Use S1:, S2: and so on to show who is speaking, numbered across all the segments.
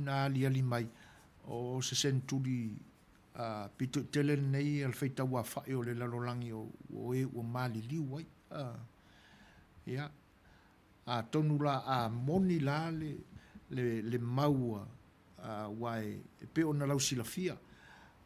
S1: na aliali mai o se seneturi pito i tele lenei a le faitauaofai o le lalolagi o e ua maliliu ai. Ia, atonu la a moni la le mau aua e pei ona lausilafia,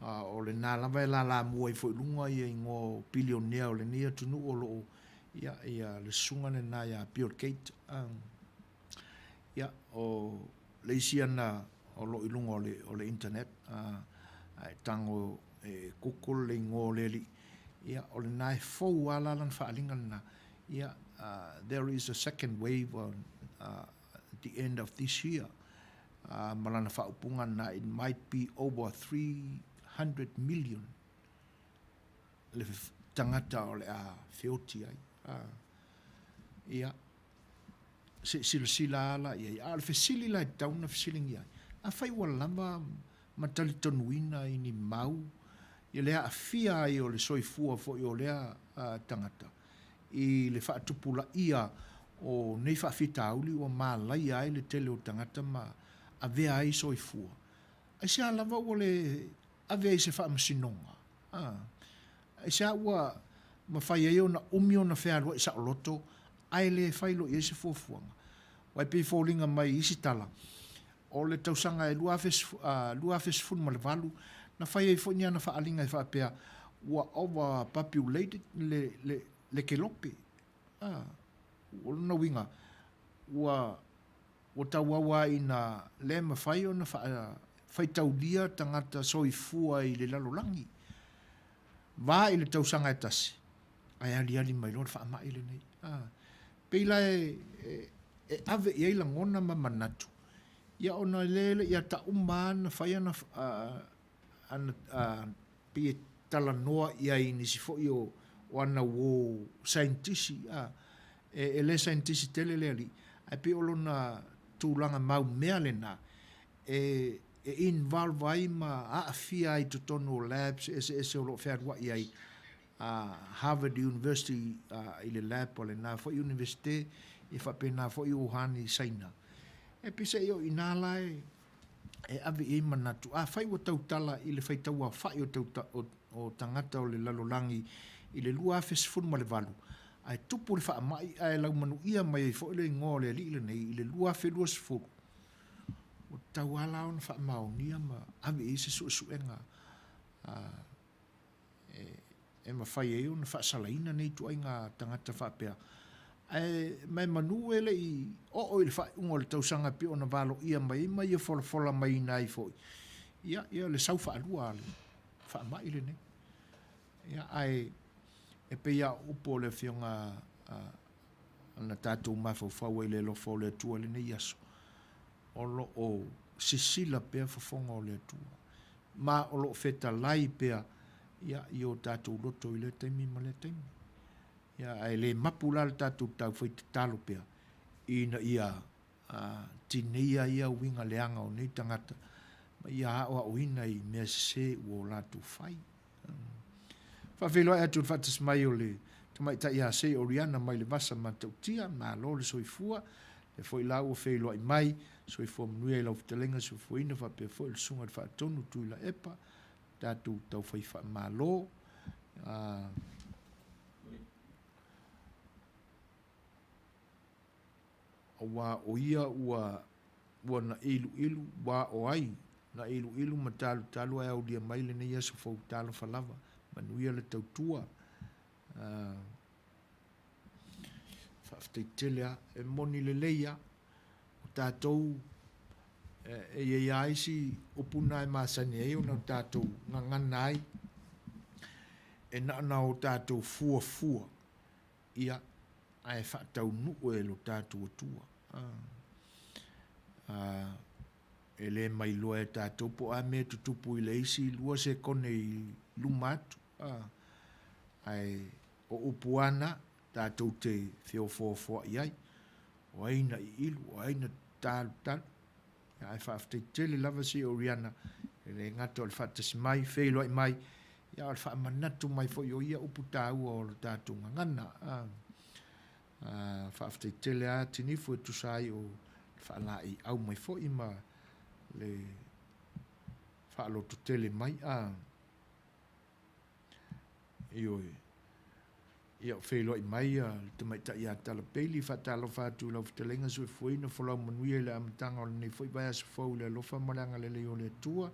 S1: o lena lava e lalamua ai foi i luga ia igoa o pilionea o lenei atunuu o lo o, ia, ia le susuga lena ia Bill Gate. Ia, o le isi ana o lo o i luga o le internet, a e tago e google le igoa o le alii, ia, o lena e fou lava la lana faaaliga lena, ia, there is a second wave on the end of this year, ma lana faaupuga lena, it might be over 300 million le tagata o le a feoti ai. Ia, se i silasila lava la i ai. A o le fesili la e tatau ona fesiligia ai, afai ua lava ma talitonuina i ni mau i le aafia ai o le soifua foi o lea tagata i le faatupulaia o nei faafitauli ua malaia ai le tele o tagata ma avea ai soifua, aisea lava ua le ave ai i se faamasinoga? Aisea ua mafai ai ona umi ona fealuai saoloto ae le fai loa i ai se fuafuaga? Aua e pei e foliga mai i isi tala, o le tausaga e 2018 na fai ai foi ni ana faaaliga e faapea ua overpopulated le kelope. O lona uiga, ua tauau lava ina le mafai ona faitaulia tagata soifua i le lalolagi. Va i le tausaga e tasi, ae aliali mai loa le faamai lenei. Pei la e ave i ai lagona ma manatu, ia ona e le i ata uma lava na fai ana, pei e talanoa i ai i nisi foi o ana uo saienitisi, e le saienitisi tele le alii, ae pei o lona tulaga maumea lena e involve ai ma aafia ai i totonu o labs eseese o lo o fealuai ai a Harvard University i le lab o lena foi Iunivesite, e faapena foi Wuhan i Saina. E peiseai o i ina la e ave i ai manatu, afai ua tautala i le faitauaofai o tagata o le lalolagi i le 2018, ae tupu le faamai ae laumanuia mai ai foi le igoa o le alii lenei i le 2020, ua tatau lava la ona faamaonia ma ave i ai se suesuega e mafai ai ona faasalaina nei ituaiga tagata faapea. Ae maemanu e le i oo i le faaiuga o le tausaga e pei ona valoia mai ai ma ia folafola maiina ai foi, ia, ia le sau faalua a le faamai lenei. Ia, ae e pei lava o upu o le Afioga na tatou mafaufau ai i le alofa o le Atua i lenei aso, o lo o sisila pea fofoga o le Atua. Ma o lo o fetalai pea ia i o tatou loto i lea taimi ma lea taimi. Ia, ae le mapu la le tatou taufai tatalo pea ina ia tineia ia uiga leaga o nei tagata ma ia aoaoina i mea sese ua o latou fai. Faafeiloai atu i le faatasi mai o le tamaitai ia Sei Oriana mai le Vasa Matautia, malo le soifua, lea foi la ua feiloai mai, soifua manuia i lau fetalaiga soifuaina faapea foi le susuga i le Faatonu Tuilaepa, tatou taufai faamalo. Aua o ia ua ua na iluilu, ua aʻo ai, na iluilu ma talutalu ae aulia mai lenei aso fou talofa lava, manuia le tautua. Faafetai tele lava, e moni lelei lava, o tatou e i ai lava isi upu na e masani ai ona tatou gagana ai, e na ona o tatou fuafua Ia, ae faataunuu e lo tatou Atua. E le mailoa e tatou po o a mea e tutupu i le isi lua sekone i luma atu. Ae o upu lava na tatou te feofoofoai ai, o ai na iilu, o ai na talutalu. Ae faafetai tele lava si Oriana, e le gata o le faatasi mai, feiloai mai, ia o le faamanatu mai foi o ia upu taua o le tatou gagana. Faafetai tele lava Tinifu e tusa ai o le faalaeiau mai foi ma. Le faalototele mai a. Ioe. Ia, o feiloai mai a le tamaitai ia Tala Bailey, faatalofa atu i lau fetalaiga Soifuaina, folau manuia i le amataga o lenei foi vaiaso fou i le alofa ma le agalelei o le Atua.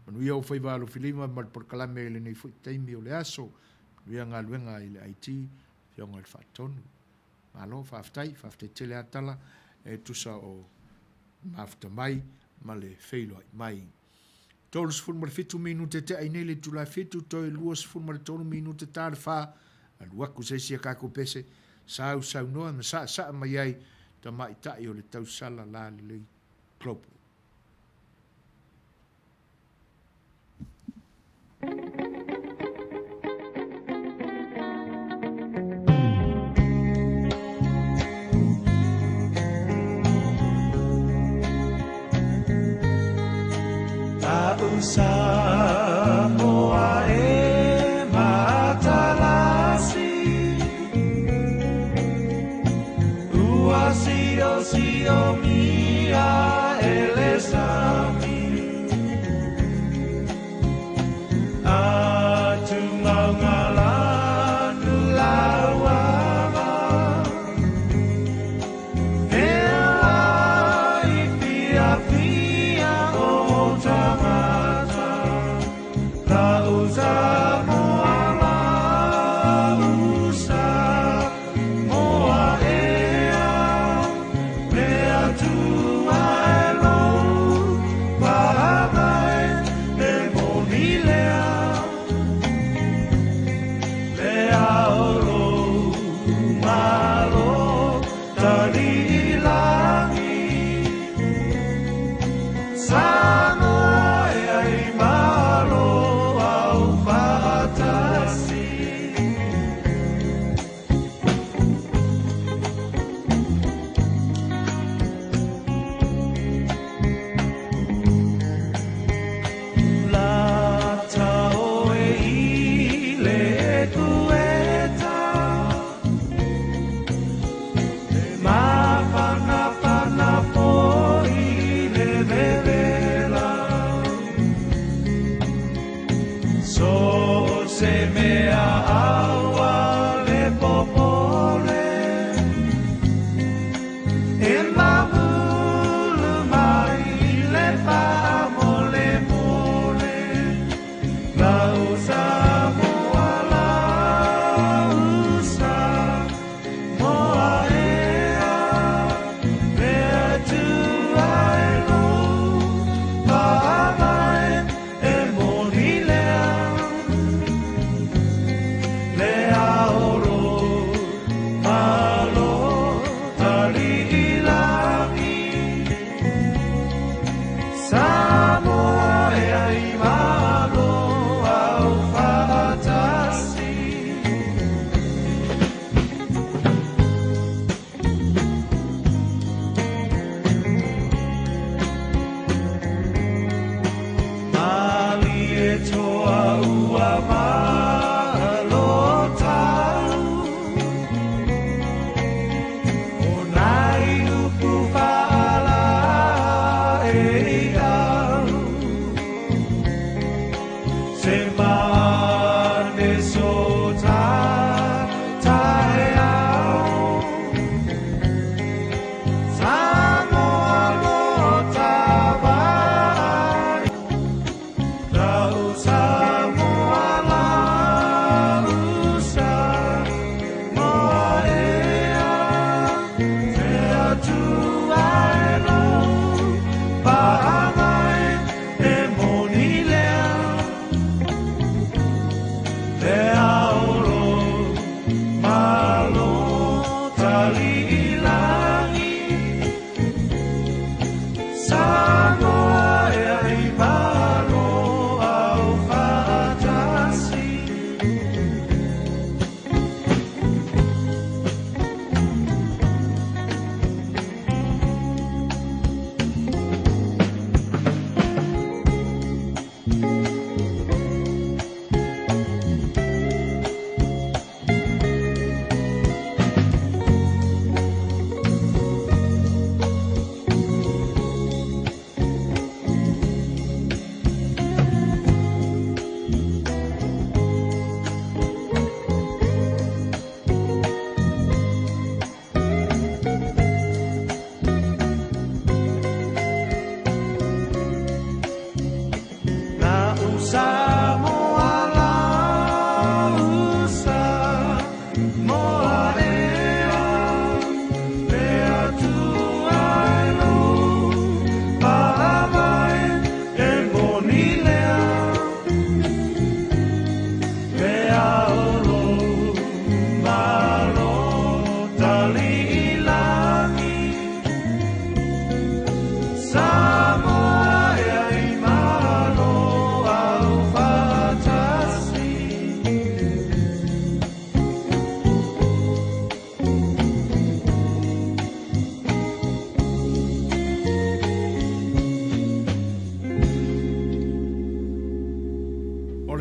S1: Manuia ou faiva alofilima ma le polokalame i lenei foi taimi o le aso. Manuia galuega i le IT, Afioga i le Faatonu. Malo faafetai, faafetai tele lava Tala e tusa o mafuta mai ma le feiloai mai. 37 minute tea ai nei le itula e 7, toe 23 minute ta le 4, alu atu se isi a tatou pese, sausaunoa ma saasaa mai ai tamaitai o le tausala lalelei Global.
S2: Samoa e matalasi Ua sio sio mia e le sami Atu maungalanu lauava Ea i fia fia o tangata La usa moa la usa moa ea Mea tua e lou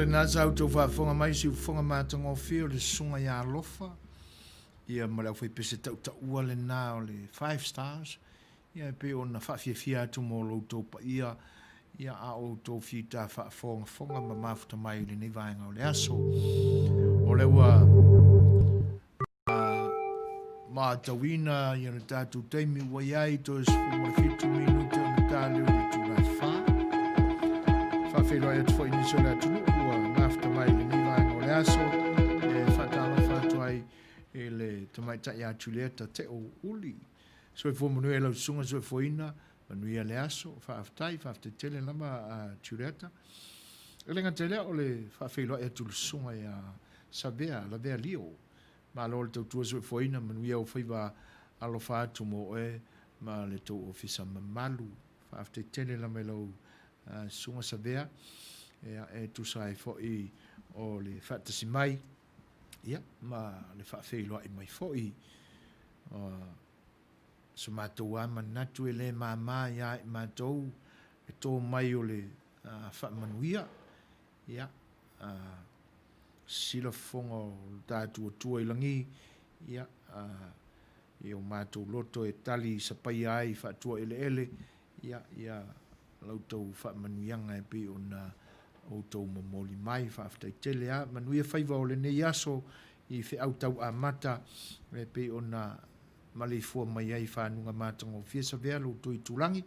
S1: lena sa outou faafofoga mai siufofoga matagofie o le Susuga ia Alofa, ia ma le aufaipese tautaua lena o le Five Stars, ia e pei ona faafiafia atu mo lo outou paia, ia a o outou fita faafogafoga ma mafuta mai i lenei vaega o le aso. O lea ua matauina ia le tatou taimi ua i ai toe 17 minute ona ta lea o le itula e 4. Faafeiloai atu foi i nisi o le atunuu ua mafuta mai i lenei vaega o le aso e faatalofa atu ai i le tamaitai ia Julieta Teo Uli. Soifua manuia i lau susuga soifuaina, manuia le aso. Faafetai, faafetai tele lava a Julieta. E le gata i lea o le faafeiloai atu i le susuga ia Savea Lavea Lio. Malo le tautua soifuaina, manuia ou faiva alofa atu mo oe ma le tou ofisa mamalu. Faafetai tele lava i lau susuga Savea e tusa ai foi o le faatasi mai ia ma le faafeiloai mai foi. So matou lava manatu e le mama ia i matou le to mai o le faamanuia, ia, sila fofoga o le tatou Atua i lagi, ia, i o matou loto e tali sapaia ai faatua eleele, ia, ia la outou faamanuiaga e pei ona outou momoli mai. Faafetai tele lava. Manuia faiva o lenei aso i feau tau amata e pei ona maleifua mai ai i fanuga matagofie Savea lo outou itulagi.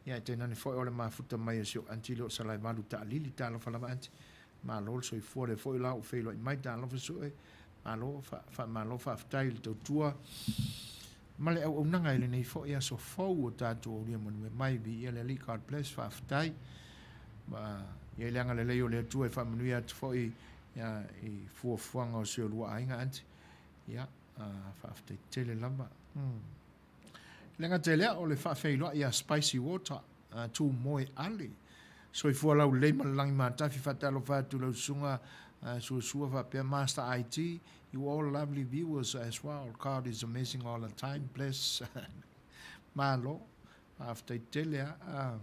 S1: Ia ae tainane foi o le mafuta mai o si ou aunty lea o Salaevalu Taalili. Talofa lava aunty. Malo le soifua lea foi la ua feiloai mai. Talofa Sue. Malo, faamalo faafetai i le tautua ma le auaunaga i lenei foi aso fou o tatou aulia manuia mai. Viia le Alii, God bless, faafetai. Ma i ai le agalelei o le Atua e faamanuia atu foi ia, i fuafuaga o si olua aiga, aunty. Ia, faafetai tele lava. Le gata i lea, o le faafeiloai ia Spicy Water, Tumoe Ale. Soifua laulelei ma le lagi matafi, faatalofa atu lau susuga Suasua faapea Master IT. You all lovely viewers as well. God is amazing all the time. Bless. Malo. Faafetai tele a.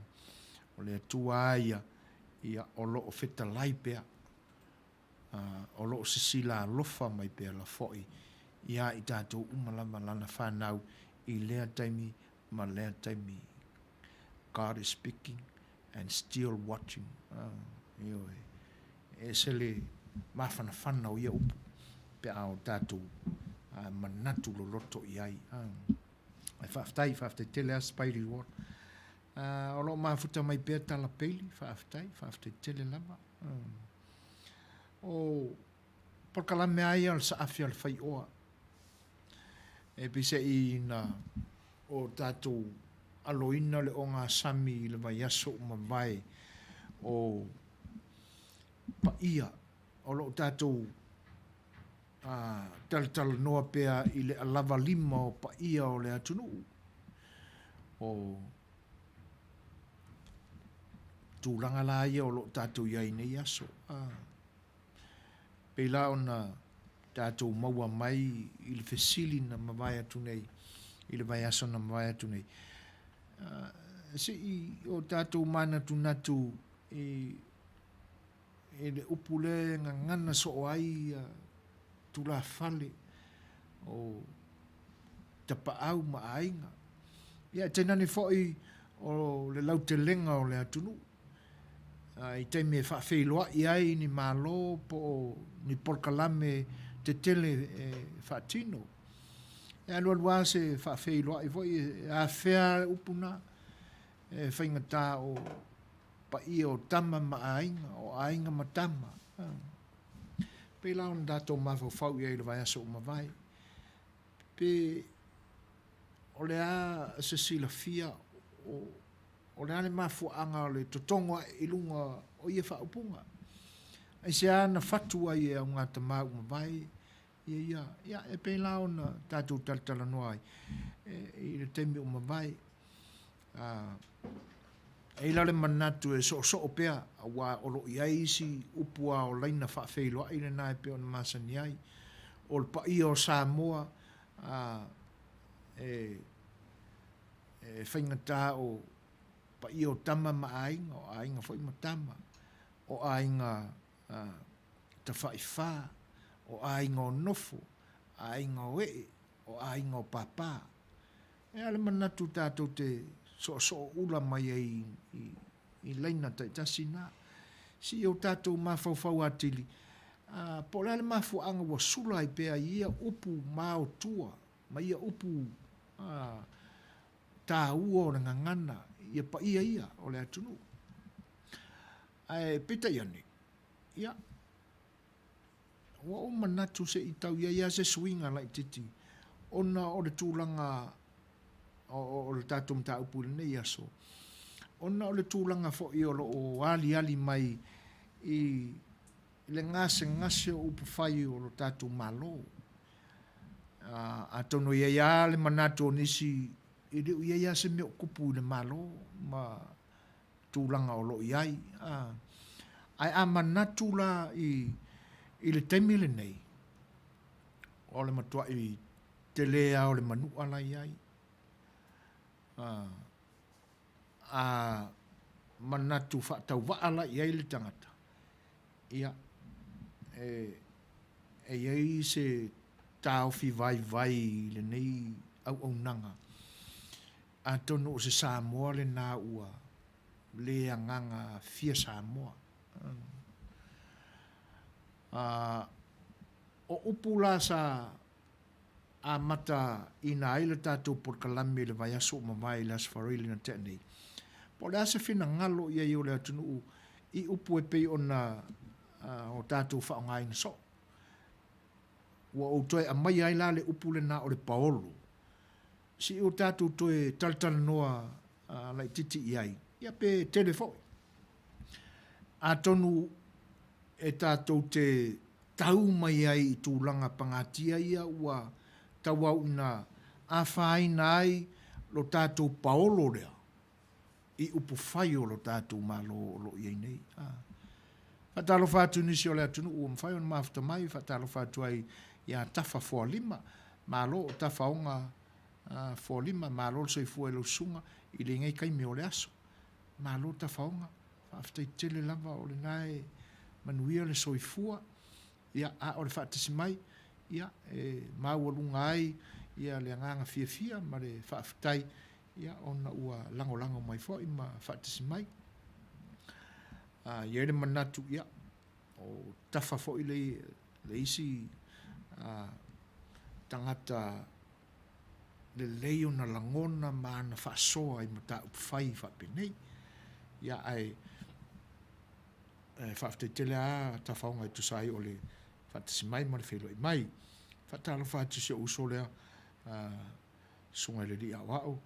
S1: O le Atua lava ia, ia o lo o fetalai pea. O lo o sisila alofa mai pea la foi iā i tatou uma lava Lana fanau i lea taimi ma lea taimi. God is speaking and still watching. Ioe. E ese le mafanafana o ia upu pe a o tatou manatu loloto i ai. Ae faafetai, faafetai tele a Spidey Ward. O lo o mafuta mai pea Tala Peili, faafetai, faafetai tele lava. O polokalame lava ia o le saafi a le faioa. E peiseai na o tatou aloina le ogasami i le vaiaso ua mavae o paia o lo o tatou talatalanoa pea i le alava lima o paia o le atunuu. O tulaga la ia o lo o tatou i ai i nei aso. Pei la ona tatou maua mai i le fesili na mavae atu nei, i le vaiaso na mavae atu nei, se i o tatou manatunatu i i le upu lea e gagana soo ai tulafale o tapaau ma aiga. Ia, e tainane foi o le lautelega o le atunuu i taimi e faafeiloai ai ni malo po o ni polokalame tetele e faatino. E alualu lava se faafeiloai foi e afea le upu na e faigata o paia o tama ma aiga, o aiga ma tama. Pei la ona tatou mafaufau i ai i le vaiaso ua mavae, pe o le a se silafia o le a le mafuaaga o le totogo ae i luga o ia faaupuga. Aisea na fatu ai e augatama ua mavae ia ia, ia e pei la ona tatou talatalanoa ai i le taimi ua mavae. E i ai la le manatu e soosoo pea, aua o lo o i ai isi upu a o laina faafeiloai lena e pei ona masani ai. O le paia o Samoa e faigata o paia o tama ma aiga, o aiga foi ma tama, o aiga. Tafaifā, o aiga o nofo, aiga o ee, o aiga o pāpā. E a le manatu tatou te soosoo ula mai ai i laina taitasi na. Se i o tatou mafaufau atili, po o le a le mafuaaga ua sula ai pea i ia upu maotua ma ia upu taua o le gagana ia paia ia o le atunuu. Ae peitai ane, ia, ua ou manatu se i tau i ai lava se suiga laitiiti ona o le tulaga o le tatou mataupu i lenei aso, ona o le tulaga foi o lo o aliali mai i le gasegase o upufai o lo tatou Malo. Atonu e i ai lava le manatu o nisi e le o i ai lava se mea o tupu i le Malo ma tulaga o lo o i ai. Ae a manatu la i le taimi lenei, o le matuai tele lava o le manua la e i ai. A manatu faatauvaa la i ai le tagata, ia, e i ai se taofi vaivai i lenei auaunaga, atonu o se Samoa lena ua le agaga fia Samoa. O upu la sa amataina ai le tatou polokalame i le vaiaso ua mavae i le Aso Faraile na tea nei, po o le a se finagalo i ai o le atunuu i upu e pei ona o tatou faaaogaina soo. Ua ou toe aumaia ai la le upu lena o le paolo, se i o tatou toe talatalanoa laitiiti i ai, ia pe tele foi. Atonu e tatou te tau mai ai i tulaga pagatia ia ua tauau ina afaina ai lo tatou paolo lea i upufai o lo tatou Malo o lo o i ai nei. Faatalofa atu i nisi o le atunuu ua mafai ona mafuta mai, faatalofa atu ai ia Tafa Foalima, malo o Tafaoga Foalima, malo le soifua i lau susuga i lenei taimi o le aso. Malo Tafaoga, faafetai tele lava o lena e manuia le soifua, ia, a o le faatasi mai, ia, e maualuga ai ia le agaga fiafia ma le faafetai, ia, ona ua lagolago mai foi ma faatasi mai. A i ai le manatu, ia, o Tafa foi le, le isi tagata lelei ona lagona ma ana faasoa i mataupu fai faapenei. Ia, ae faafetai tele lava Tafaoga e tusa ai o le faatasi mai ma le feiloai mai. Faatalofa atu i si ou uso lea, Susuga i le Alii Aoao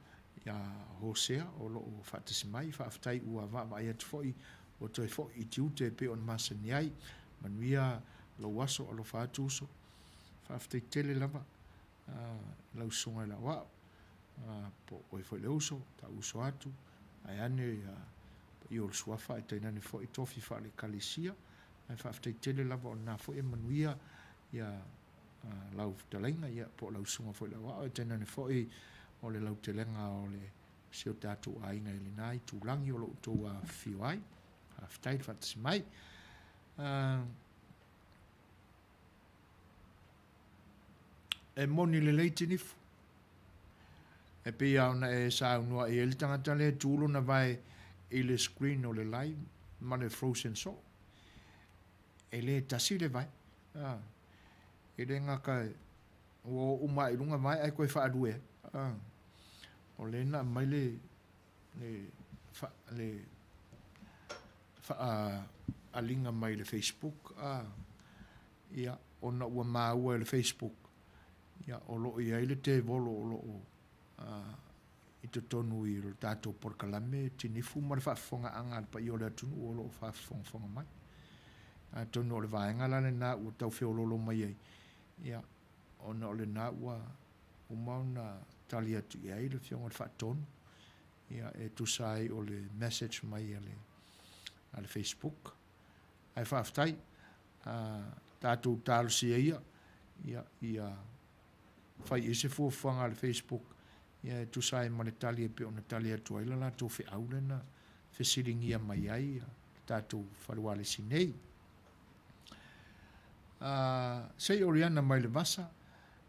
S1: ia Hosea o lo o faatasi mai. Faafetai ua vaavaai atu foi ua toe foi i tiute e pei ona masani ai. Manuia lou aso, alofa atu uso. Faafetai tele lava i lau Susuga i le Aoao, po o oe foi le uso, tau uso atu, ae ane paia o le Suafa ae tainane foi tofi faale-Ekalesia. Ae faafetai tele lava o lena foi e manuia ia lau fetalaiga ia po o lau susuga foi i le Aoao ae tainane foi o le lautelega o le si o tatou aiga i lena itulagi o lo o outou afifio ai. Faafetai le faatasi mai. E moni lelei Tinifu. E pei lava ona e saunoa e i ai le tagata lea e tu lona vae i le screen o le live ma le frozen soo. E le tasi le vae. A. E le gata ua oo uma lava i luga vae ae toe faalue ai. A. O lea na aumai le, le, fa, le faaaliga mai le Facebook. A. Ia, ona ua maua e le Facebook, ia, o lo o i ai le tevolo o lo o i totonu i le tatou polokalame Tinifu ma le faafofogaaga a le paia o le atunuu o lo o faafofogafoga mai. Atonu o le vaega la lena ua tau feoloolo mai ai, ia, ona o lena ua uma ona tali atu i ai le Afioga i le Faatonu, ia, e tusa ai o le message mai a le, a le Facebook. Ae faafetai, tatou talosia ia, ia, ia fai i ai se fuafuaga a le Facebook ia e tusa ai ma le tali e pei ona tali atu ai le latou feau lea na fesiligia mai ai le tatou fale ualesi nei. Se i Oriana mai le vasa,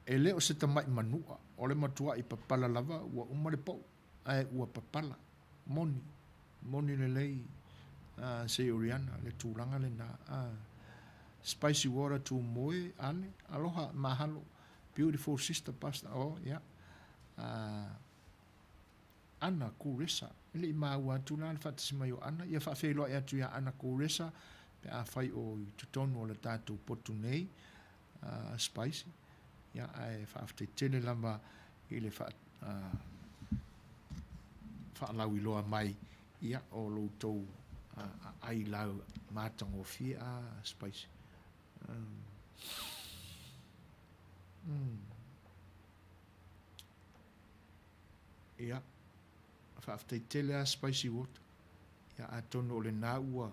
S1: e le o se tama'i manu'a, o le matua'i papala lava, ua uma le pa'u, ae ua papala. Moni, moni lelei, se i Oriana, le tulaga lena. Spicy water Tumoe, Ale, aloha, mahalo, beautiful sister pastor, oh, yeah. Ana Kuresa, e le i maua atu la le faatasi mai o Ana, ia faafeiloai atu iā Ana Kuresa pe afai o i totonu o le tatou potu nei, Spicy, ia ae faafetai tele lava i le faa, faalauiloa mai ia o lo outou aai lau matagofie a Spicy. Ia, faafetai tele lava Spicy Water. Ia atonu o lena ua.